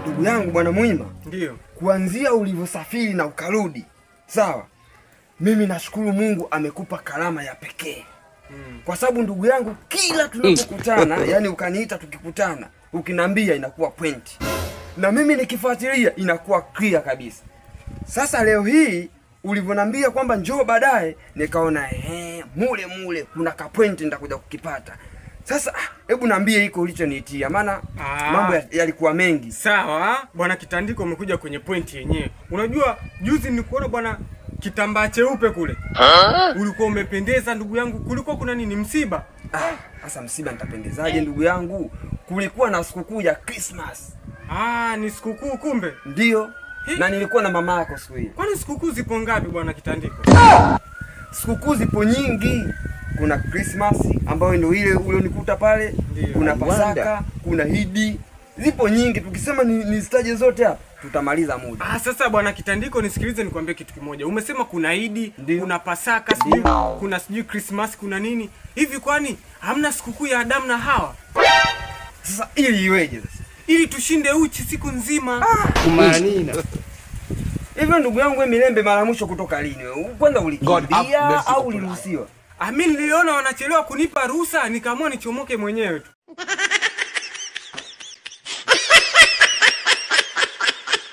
Ndugu yangu bwana Mwima. Ndio. Kuanzia ulivyosafiri na ukarudi. Sawa. Mimi nashukuru Mungu amekupa karama ya pekee. Kwa sababu ndugu yangu kila tunapokutana, yani ukaniita tukikutana, ukiniambia inakuwa point. Na mimi nikifuatilia inakuwa clear kabisa. Sasa leo hii ulivyoniambia kwamba njoo baadaye, nikaona mule mule kuna ka point nitakuja kukipata. Sasa hebu niambie iko ulichoniitia, maana mambo yalikuwa mengi. Sawa, bwana Kitandiko, umekuja kwenye point yenyewe. Unajua juzi nilikuona bwana kitambaa cheupe kule. Ulikuwa umependeza ndugu yangu. Kulikuwa kuna nini, msiba? Sasa msiba nitapendezaje ndugu yangu? Kulikuwa na sikukuu ya Christmas. Ni sikukuu kumbe? Ndio. Na nilikuwa na mama yako siku hiyo. Kwani sikukuu zipo ngapi bwana Kitandiko? Sikukuu zipo nyingi. Kuna Christmas ambayo ndio ile ulionikuta pale, kuna Pasaka, kuna Idi. Zipo nyingi, tukisema nizitaje zote hapa tutamaliza muda. Sasa bwana Kitandiko, nisikilize nikwambie kitu kimoja. Umesema kuna Idi, kuna Pasaka, sijui kuna sijui Christmas, kuna nini? Hivi kwani hamna sikukuu ya Adamu na Hawa? Sasa ili iweje sasa? Ili tushinde uchi siku nzima. Kumanina. Hivyo ndugu yangu wewe Milembe mara mwisho kutoka lini wewe? Kwanza ulikimbia au uliruhusiwa? Mimi niliona wanachelewa kunipa ruhusa, nikaamua nichomoke mwenyewe tu.